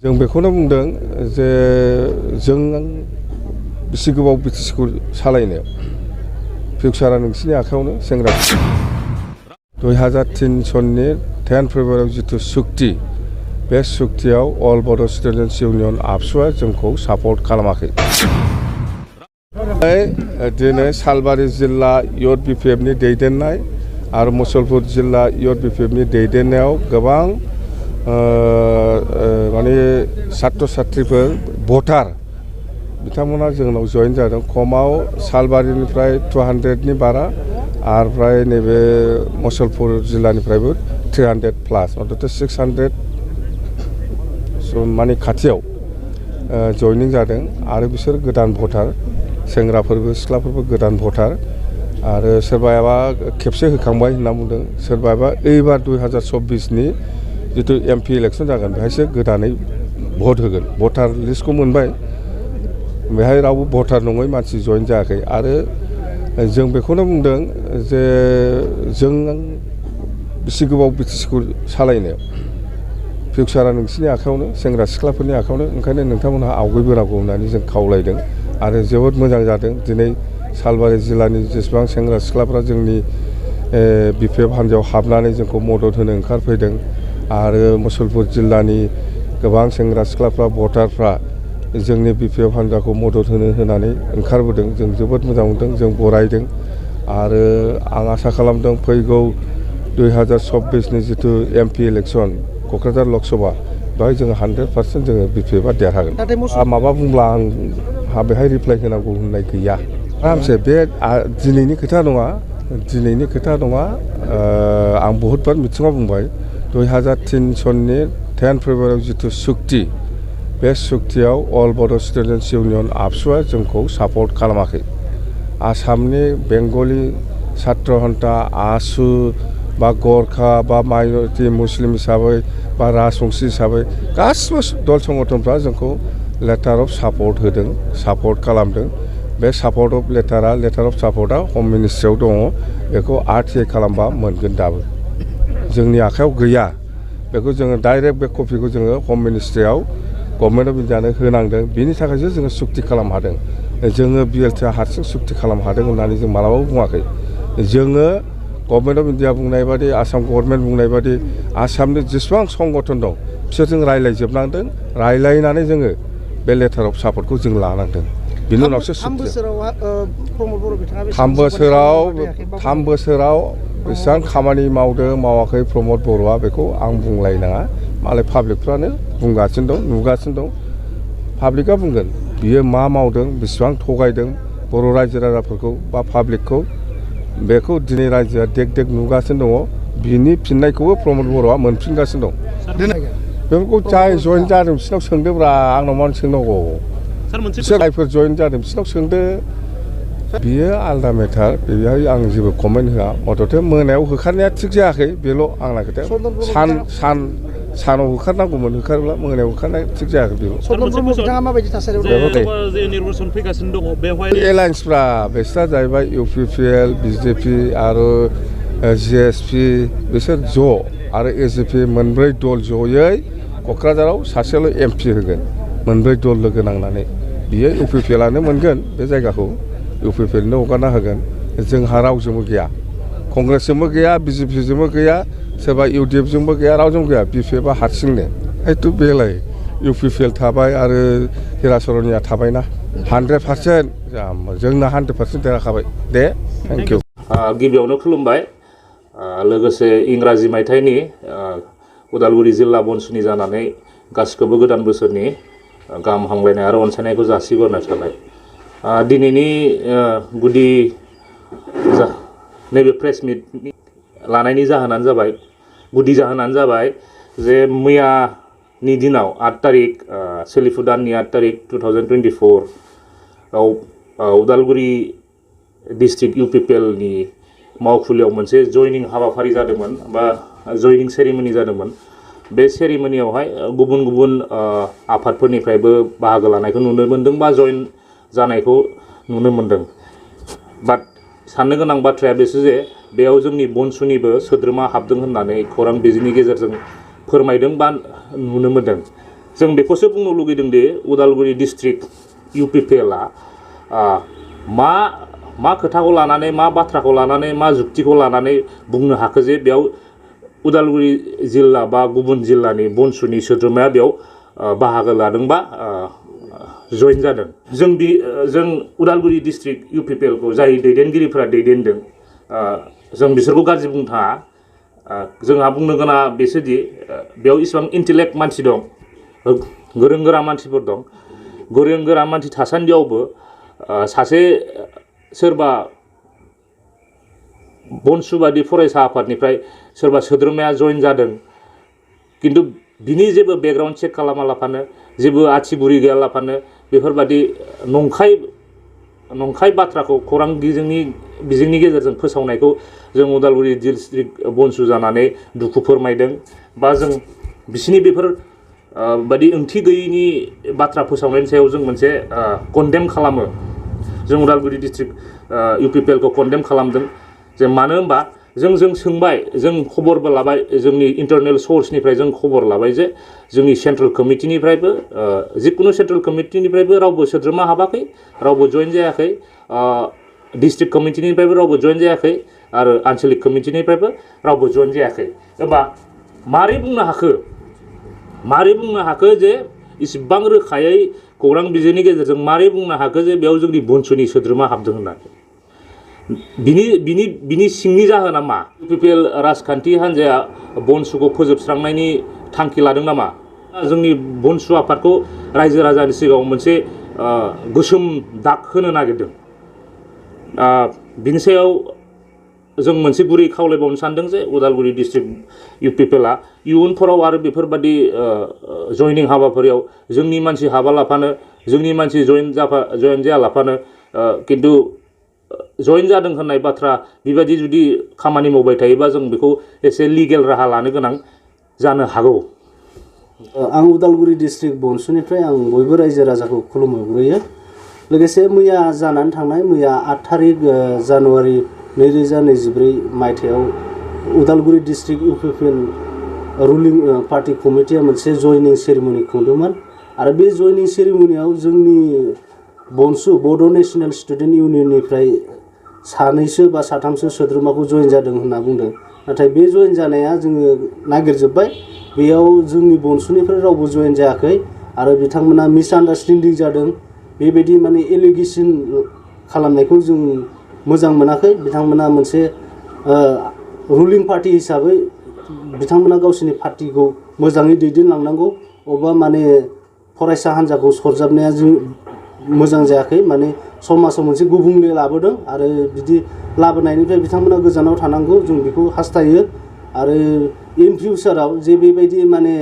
जों बेखौनो बुंदों जे जों बेसे गोबाव BTCखौ सालायनो फिउचारा नोंसिनि आखायावनो सेंग्रा 2003 सननि 10 फेब्रुवारियाव जिथु सुक्ति बे सुक्तियाव अल बड' स्टुडेन्टस इउनियन ABSUआ जोंखौ सापर्ट खालामाखै। दिनै सालबारि जिल्ला इउथ BPFनि दैदेननाय आरो मुसलपुर जिल्ला इउथ BPFनि दैदेननायाव गोबां माने छात्र छात्रीफोर भटार बिथांमोना जोंनाव जइन जादों। खमाव सालबारिनिफ्राय 200नि बारा आरो फ्राय नैबे मुसलपुर जिल्लानिफ्रायबो 300 प्लास मथ'थे 600 माने खाथियाव जइनिं जादों आरो बिसोर गोदान भटार सेंग्राफोरबो सिख्लाफोरबो गोदान भटार आरो सोरबायाबा खेबसे होखांबाय होनना बुंदों, सोरबायाबा एबार 2024नि जितु MP इलेक्सन जागोन बेहायसो गोदानै भट होगोन। भटार लिस्टखौ मोनबाय, बेहाय रावबो भटार नङै मानसि जइन जायाखै। आरो जों बेखौनो बुंदों जे जों बेसे गोबाव BTCखौ सालायनो फिउचारा नोंसिनि आखायावनो सेंग्रा सिख्लाफोरनि आखायावनो, ओंखायनो नोंथांमोनहा आवगायबोनांगौ होननानै जों खावलायदों। आरो जोबोद मोजां जादों दिनै सालबारि जिल्लानि जेसेबां सेंग्रा सिख्लाफ्रा जोंनि BPF हान्जायाव हाबनानै जोंखौ मदद होनो ओंखारफैदों आरो मुसलपुर जिल्लानि गोबां सेंग्रा सिख्लाफ्रा भटारफ्रा जोंनि BPF हान्जाखौ मदद होनानै ओंखारबोदों। जों जोबोद मोजां मोनदों, जों बरायदों आरो आं आसा खालामदों फैगौ 2024नि जितु MP इलेक्सन क'क्राझार लकसभा बेवहाय जोङो 100% जोङो BPFआ देरहागोन। माबा बुंब्ला आंहा बेहाय रिप्लाइ होनांगौ होननाय गैया। आरामसे बे दिनैनि खोथा नङा, दिनैनि खोथा नङा। आं बहुतबार मिथिङाव बुंबाय 2003 सननि 10 फेब्रुवारियाव जितु सुक्ति बे सुक्तियाव अल बड' स्टुडेन्टस इउनियन ABSUआ जोंखौ सापर्ट खालामाखै। आसामनि बेंगलि छात्र हन्था ASU बा गरखा बा माइनरिटि मुस्लिम हिसाबै बा राजबंसि हिसाबै गासिबो दल संगठनफ्रा जोंखौ लेटार अफ सापर्ट होदों, सापर्ट खालामदों। बे लेटार अफ सापर्टआ हम मिनिस्ट्रियाव दङ, बेखौ RTI खालामबा मोनगोन। दाबो जोंनि आखायाव गैया, बेखौ जोङो डाइरेक्ट बे कपिखौ जोङो हम मिनिस्ट्रियाव गभर्नमेन्ट अफ इन्डियानो होनांदों। बिनि थाखायसो जोङो सुक्ति खालाम हादों। जोङो BLTआ हारसिं सुक्ति खालाम हादों होननानै जों मालाबाबो बुङाखै। जोङो गभर्नमेन्ट अफ इन्डिया बुंनाय बादि, आसाम गभर्नमेन्ट बुंनाय बादि आसामनि जेसेबां संगठन दं बिसोरजों रायज्लायजोबनांदों, रायज्लायनानै जोङो बे लेटार अफ सापर्टखौ जों लानांदों। बिनि उनावसो 3 बोसोराव बेसेबां खामानि मावदों मावाखै प्रमद बर'आ बेखौ आं बुंलायनाङा। मालाय पाब्लिकफ्रानो बुंगासिनो दं, नुगासिनो दं। पाब्लिकआ बुंगोन बियो मा मावदों, बेसेबां थगायदों बर' रायजो राजाफोरखौ बा पाब्लिकखौ, बेखौ दिनै रायजोआ देग देग नुगासिनो दङ। बिनि फिननायखौबो प्रमद बर'आ मोनफिनगासिनो दं। बेफोरखौ जाय जइन जादों बिसोरनाव सोंदोब्रा, आंनाव मानो सोंनांगौ? बिसोर जायफोर जइन जादों बिसोरनाव सोंदो, बियो आलदा मेटार। बेहाय आं जेबो कमेन्ट होआ। मथथे मोनायाव होखारनाया थिग जायाखै, बेल' आंना खोथाया। सानाव होखारनांगौमोन, होखारब्ला मोनायाव होखारनाया थिग जायाखै, बेल'। एलायन्सफ्रा बिसोरा जाहैबाय UPPL, BJP आरो GSP, बिसोर ज' आरो AJP मोनब्रै दल जयै क'क्राझाराव सासेल' MP होगोन, मोनब्रै दल लोगो नांनानै। बियो UPPLआनो मोनगोन बे जायगाखौ, UPPLनो हगारना होगोन। जोंहा रावजोंबो गैया, कंग्रेसजोंबो गैया, BJPजोंबो गैया, सोरबा UDF जोंबो गैया, रावजोंबो गैया। BPFआ हारसिंनो। हैथु बेलाय UPPL थाबाय आरो हिराचरनिया थाबायना 100% जोंना 100% देरहाखाबाय। दे थेंक इउ। गिबियावनो खुलुमबाय। लोगोसे इंराजि मायथाइनि उदालगुरि जिल्ला बनसुनि जानानै गासिखौबो गोदान बोसोरनि गाहाम हामलायनाय आरो अनसायनायखौ जासिहरनाय थाबाय। दिनैनि गुदि नैबे प्रेस मिट लानायनि जाहोनानो जाबाय, गुदि जाहोनानो जाबाय जे मैयानि दिनाव 8 तारिख सोलिफु दाननि 8 तारिख 2024 आव उदालगुरि डिस्ट्रिक्ट UPPLनि मावखुलियाव मोनसे जयनिं हाबाफारि जादोंमोन बा जयनिं सेरेमनि जादोंमोन। बे सेरेमनियावहाय गुबुन गुबुन आफादफोरनिफ्रायबो बाहागो लानायखौ नुनो मोन्दों बा जइन जानायखौ नुनो मोन्दों। बाट साननो गोनां बाथ्राया बेसो जे बेयाव जोंनि बनसुनिबो सोद्रोमा हाबदों होननानै खौरां बिजोंनि गेजेरजों फोरमायदों बा नुनो मोन्दों। जों बेखौसो बुंनो लुगैदों दि उदालगुरि डिस्ट्रिक्ट UPPLआ मा खोथाखौ लानानै मा बाथ्राखौ लानानै मा जुक्तिखौ लानानै बुंनो हाखो जे बेयाव उदालगुरि जिल्ला बा गुबुन जिल्लानि बनसुनि सोद्रोमाया बेयाव बाहागो लादोंबा जइन जादों। जों उदालगुरि डिस्ट्रिक्ट UPPLखौ जाय दैदेनगिरिफोरा दैदेनदों जों बिसोरखौ गाज्रि बुंनो थाङा। जोंहा बुंनो गोनां बेसोदि बेयाव इसिबां इन्टेलेक्ट मानसि दं, गोरों गोरा मानसिफोर दं। गोरों गोरा मानसि थासान्दियावबो सासे सोरबा बनसुबादि फरायसा आफादनिफ्राय सोरबा सोद्रोमाया जइन जादों, किन्तु बिनि जेबो बेकग्राउन्ड चेक खालामालाफानो, जेबो आथिबुरि गैयालाफानो बेफोरबादि नंखाय बाथ्राखौ खौरां बिजोंनि गेजेरजों फोसावनायखौ जों उदालगुरि डिस्ट्रिक्ट बनसु जानानै दुखु फोरमायदों। बा जों बिसिनि बेफोर बादि ओंथि गैयैनि बाथ्रा फोसावनायनि सायाव जों मोनसे कन्डेम खालामो। जों उदालगुरि डिस्ट्रिक्ट UPPLखौ कन्डेम खालामदों। जे मानो होनबा जों सोंबाय, जों खबरबो लाबाय, जोंनि इन्टारनेल सर्सनिफ्राय जों खबर लाबाय जे जोंनि सेन्ट्रेल कमिटिनिफ्रायबो जिकुनु सेन्ट्रेल कमिटिनिफ्रायबो रावबो सोद्रोमा हाबाखै, रावबो जइन जायाखै, डिस्ट्रिक्ट कमिटिनिफ्रायबो रावबो जइन जायाखै, आरो आन्चलिक कमिटिनिफ्रायबो रावबो जइन जायाखै। होमबा मारै बुंनो हाखो जे इसिबां रोखायै खौरां बिजोंनि गेजेरजों मारै बुंनो हाखो जे बेयाव जोंनि बनसुनि सोद्रोमा हाबदों होननानै? बिनि सिंनि जाहोना मा? UPPL राजखान्थि हान्जाया बनसुखौ फोजोबस्रांनायनि थांखि लादों नामा? जोंनि बनसु आफादखौ रायजो राजानि सिगाङाव मोनसे गोसोम दाग होनो नागिरदों। बिनि सायाव जों मोनसे गुरै खावलायबावनो सानदों जे उदालगुरि डिस्ट्रिक्ट UPPLआ इयुनफोराव आरो बेफोरबादि जइनिं हाबाफारियाव जोंनि मानसि हाबालाफानो, जोंनि मानसि जइन जायालाफानो, किन्तु जइन जादों होननाय बाथ्रा बेबायदि जुदि खामानि मावबाय थायोबा जों बेखौ एसे लिगेल राहा लानो गोनां जानो हागौ। आं उदालगुरि डिस्ट्रिक्ट बनसुनिफ्राय आं बयबो रायजो राजाखौ खुलुमहरग्रोयो। लोगोसे मैया जानानै थांनाय 8 थारिख जानुवारि 2024 मायथाइयाव Udalguri district UPPL ruling party कमिटिया मोनसे जइनिं सेरेमनि खुंदोंमोन। आरो बे जइनिं सेरेमनियाव जोंनि बनसु बड' नेशनेल स्टुडेन्ट इउनियननिफ्राय सानैसो बा साथामसो सोद्रोमाखौ जइन जादों होनना बुंदों। नाथाय बे जइन जानाया जोङो नागिरजोब्बाय, बेयाव जोंनि बनसुनिफ्राय रावबो जइन जायाखै आरो बिथांमोना मिसआन्डारस्टेन्डिं जादों। बेबायदि माने एलिगेसन खालामनायखौ जों मोजां मोनाखै। बिथांमोना मोनसे रुलिं पार्टी हिसाबै बिथांमोना गावसोरनि पार्टीखौ मोजाङै दैदेनलांनांगौ। अबा माने फरायसा हान्जाखौ सरजाबनाया जों मोजां जायाखै, माने समाजाव मोनसे गुबुंले लाबोदों आरो बिदि लाबोनायनिफ्राय बिथांमोना गोजानाव थानांगौ, जों बेखौ हास्थायो। आरो इन फिउचाराव जे बेबायदि माने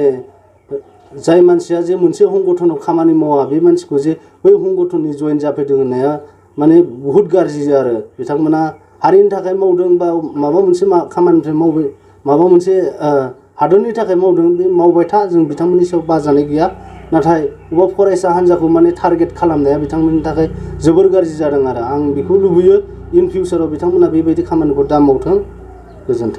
जाय मानसिया जे मोनसे संगठनाव खामानि मावा बे मानसिखौ जे बै संगठननि जइन जाफैदों होननाया माने बुहुत गाज्रि। आरो बिथांमोना हारिनि थाखाय मावदों बा माबा मोनसे खामानिनिफ्राय मावबाय, माबा मोनसे हादरनि थाखाय मावदों, बे मावबाय था, जों बिथांमोननि सायाव बाजानाय गैया। नाथाय अबेबा फरायसा हान्जाखौ माने टारगेट खालामनाया बिथांमोननि थाखाय जोबोर गाज्रि जादों। आरो आं बेखौ लुबैयो इन फिउचाराव बिथांमोना बेबायदि खामानिखौ दा मावथों। गोजोन्थों।